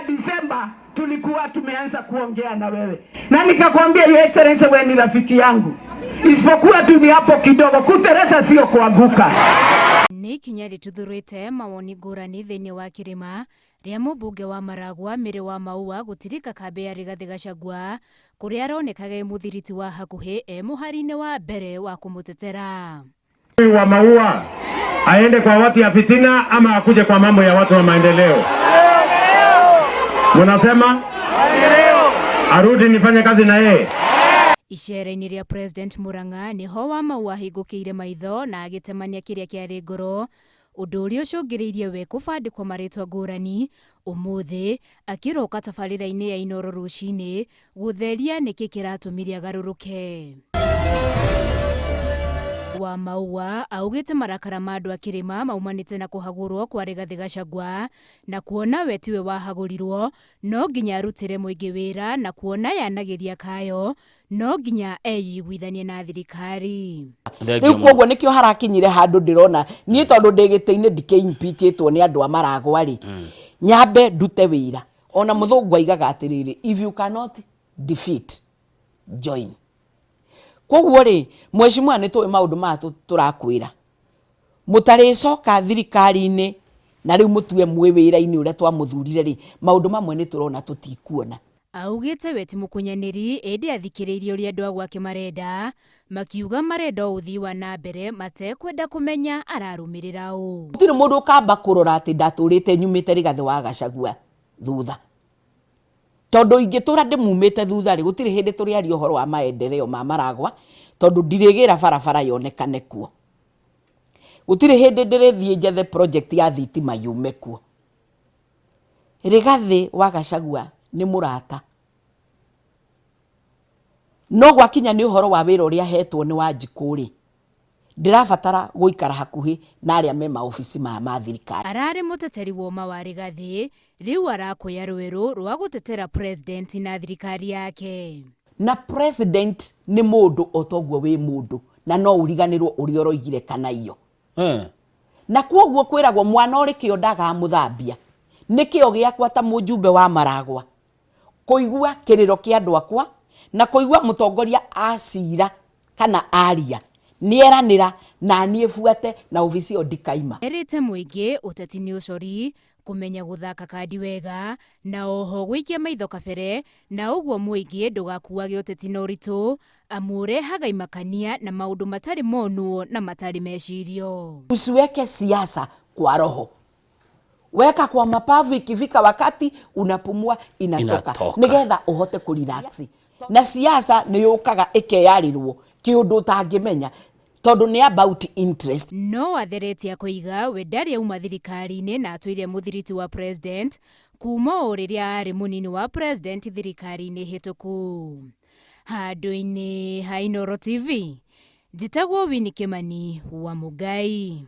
Disemba tulikuwa tumeanza kuongea na wewe, na nikakwambia, Your Excellency, wewe ni rafiki yangu, isipokuwa tu ni hapo kidogo, kutereza sio kuanguka. Nĩ ikinya rĩtuthũrĩte mawoni ngũrani thĩinĩ wa kĩrĩma rĩa mũmbunge wa Maragwa Mĩrĩ wa Maua gũtirika kambĩ ya Rigathĩ Gachagua, kũrĩa aronekaga e mũthiriti wa hakuhĩ e mũhari-inĩ wa mbere wa kũmũtetera. Wa Maua aende kwa watu ya fitina ama akuje kwa mambo ya watu wa maendeleo? Munasema arudi nifanye kazi na yeye? Icera-inĩ rĩa President Murang'a nĩho wa Maua ahingũkĩire maitho na agĩtemania kĩrĩa kĩarĩ ngoro, ũndũ ũrĩa ũcũngĩrĩirie we kũbandĩkwo marĩtwa ngũrani ũmũthĩ akĩroka tabarĩra-inĩ ya Inooro rũcinĩ gũtheria nĩkĩ kĩratũmire agarũrũke. Wa Maua augĩte marakara ma andũ a kĩrĩma maumanĩte na kũhagũrwo kwa Rigathĩ Gachagua, na kuona we tiwe wahagũrirwo no nginya arutĩre mũingĩ wĩra, na kuona yanagĩria kayo no nginya eyiguithanie na thirikari. Rĩu koguo nĩkĩo harakinyire handũ ndĩrona niĩ, tondũ ndĩ gĩtĩ-inĩ, ndikĩ-impeachĩtwo nĩ andũ a Maragwa rĩ, nyambe ndute wĩra. Ona mũthũngũ aigaga atĩrĩrĩ, "If you cannot defeat, join." Koguo rĩ, mheshimiwa, nĩ tũĩ maũndũ maya tũrakwĩra mũtarĩcoka thirikari-inĩ, na rĩu mũtue mwĩ wĩra-inĩ ũrĩa twamũthurire rĩ, maũndũ mamwe nĩ tũrona tũtikuona. Augĩte we ti mũkunyanĩri, ĩndĩ athikĩrĩirie ũrĩa andũ a gwake marenda, makiuga marenda o ũthii wa na mbere matekwenda kũmenya ararũmĩrĩra ũ. Gũtirĩ mũndũ ũkamba kũrora atĩ ndatũrĩte nyumĩte Rigathĩ wa Gachagua thutha, tondũ ingĩtũra ndĩmumĩte thutha rĩ, gũtirĩ hĩndĩ tũrĩaria ũhoro wa maendeleo ma Maragwa, tondũ ndirĩgĩra barabara yonekane kuo, gũtirĩ hĩndĩ ndĩrĩthiĩ njethe project ya thitima yume kuo. Rigathĩ wa Gachagua nĩ mũrata, no gwakinya nĩ ũhoro wa wĩra ũrĩa ahetwo nĩ Wanjikũ rĩ, ndĩrabatara gũikara hakuhĩ na arĩa me maobici maya ma thirikari. Ararĩ mũteteri woma wa Rigathĩ, rĩu arakuya rwerũ rwa gũtetera president na thirikari yake. Na president nĩ mũndũ o toguo wĩ mũndũ, na no ũriganĩrwo ũrĩa ũroigire kana iyo. Na kwoguo kwĩragwo mwana ũrĩ kĩo ndagaga mũthambia. Nĩ kĩo gĩakwa ta mũjumbe wa Maragwa kũigua kĩrĩro kĩa andũ akwa na kũigua mũtongoria acira kana aria nĩeranĩra na niĩ buate na obici ĩyo ndikaima. Erĩte mũingĩ ũteti nĩ ũcori, kũmenya gũthaka kandi wega na oho gũikia maitho kabere, na ũguo mũingĩ ndũgakuage ũteti na ũritũ, amu ũrehaga imakania na maũndũ matarĩ monwo na matarĩ mecirio. Usiweke siasa kwa roho, weka kwa mapafu. Ikifika wakati unapumua, inatoka. Inatoka. Nigetha uhote kũrelax. Na siasa nĩ yũkaga ĩkeyarĩrwo kĩũndũ ũtangĩmenya, tondũ nĩ about interest. No atheretie akoiga we ndarĩ auma thirikari-inĩ na atũire mũthiriti wa president kuma o rĩrĩa arĩ mũnini wa president thirikari-inĩ hĩtũku. Handũ-inĩ ha Inooro TV, njĩtagwo Winnie Kimani wa Mũngai.